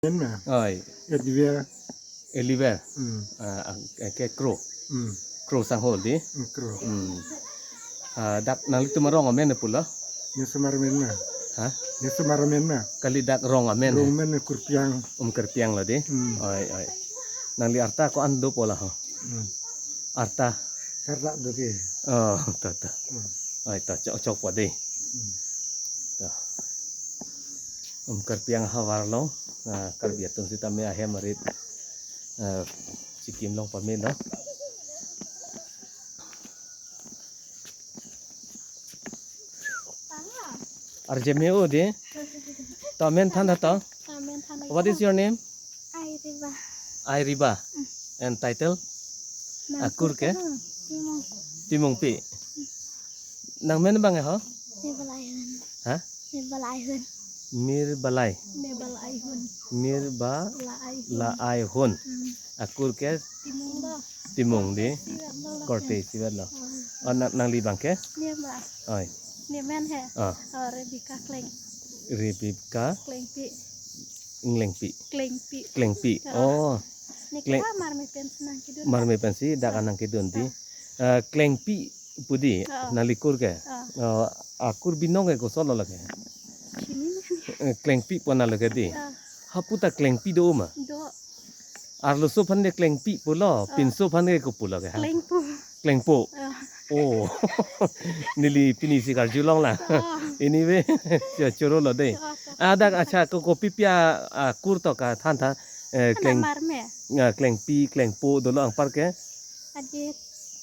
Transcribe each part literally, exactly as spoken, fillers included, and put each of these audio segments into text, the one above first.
Oi. Edwia. Eliver. Hmm. Ah, ang, eh, ke Kro. Hmm. Kro Sangho di. Hmm, Kro. Hmm. Ah, dak nanglitum arong amen pulo? Neso armen ma. Ha? Neso armen ma. Kali dak rong amen. Rong amen Kurpiang. Umkerpiang lo di. Hmm. Oi, oi. Nangli arta ko-an dopo la ho? Hmm. Arta. Sarla do ke. Oh, to, to. Hmm. Oi, to, chok, chokpo di. Hmm. To. Umkerpiang havar long, ah, Karbi atum sitame ahem arit, ah, chikim long pamelo. Arje me o de. To amen than tha to. Amen than. What is your name? Airiba. Airiba. And title? Akur ke? Timung. Timungpi. Nang men bang ho? Mebal Aihun. Ha? Mebal Aihun. Mir Balai. Mebal Aihun. Mir Ba La Aihun. La Aihun. Hmm. Akur ke? Timung lo. Timung di. Siwet lo lo. Korte siwet lo. Hmm. Oh, nang, nangli bang ke? Ni ma. Oi. Ni men he. Ah. Oh, Rebecca Kleng. Rebecca. Klengpi. Nglengpi. Klengpi. Klengpi. Oh. Oh. Ni Kleng- ke marme pensi nangkedun. Marme pensi dak nangkedun di. Ah. Eh, Klengpi pu di, ah, nangli kur ke? Ah. Eh, akur binong ke koson lo lake? Chinine. Eh, Klengpi pu nangli ke di? Ah. Hapu ta Klengpi do ma? Do. Arloso aphan de Klengpi pulo, ah, pinso aphan ke kopi pulo ke ha? Klengpo. Klengpo. Ah. Oh. Neli pini si karju long la. Ah. Anyway, cho-, choro lo de. Ah, to. Adak acha ko kopi pi akur to kathan tha, eh, Kleng-, marme. Ah, Klengpi, Klengpo dolo anpar ke? Adi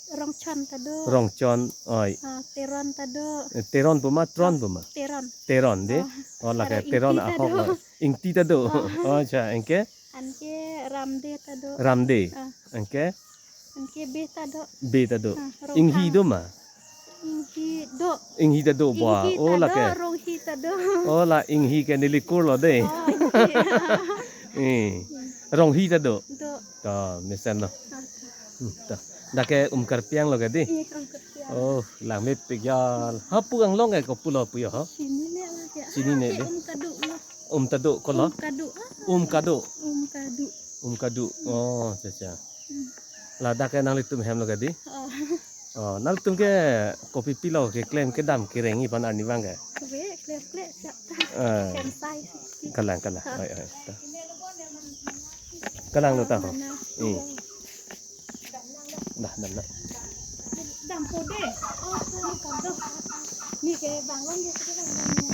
Rongchon ta do. Rongchon, oi. Ah, Teron ta do. Eh, Teron pu ma, Tron pu ma? Teron. Teron de? Oh. Oh, lake Aro Teron Ingti ta ahok do. Lo. Ingti ta do. Oh. Oh, acha, anke? Anke Ramde ta do. Ramde. Ah. Anke? Anke Be ta do. Be ta do. Ah, Rongthang. Inghi do ma? Inghi do. Inghi ta do bua. Inghi ta do, oh, lake. Ronghi ta do. Oh, la Inghi ke neli kur lo de. Oh, Inghi. Eh. Ronghi ta do. Do. To, mesen lo. Ah. Hmm, to. Dak ke Umkerpiang lo ke di? Iya, Umkerpiang. Oh, langmepik ya. Hapu anglong ke kopi pulo pu yo ho? Chinine lake. Chinine de. Ah, ke Umkadu lo. Umtadu ko lo? Umkadu, ah. Umkadu. Umkadu. Umkadu. Oh, acha, acha. Hmm. Ladak ke nanglitum hem lo ke di? Oh. Oh, nanglitum ke kopi pilo keklem kedam kereng ipan arnivang ke? Kebe, klem, klem, siap ta. Ah. Klem sai, si, si. Kalang, kalang. Ah. Oi, oi, ta. Kalang lo ta ho. Mana? Hmm. Dah, dah, dah. Dampo de. Oh, Umkadu. Ni ke bang long de, ke bang long.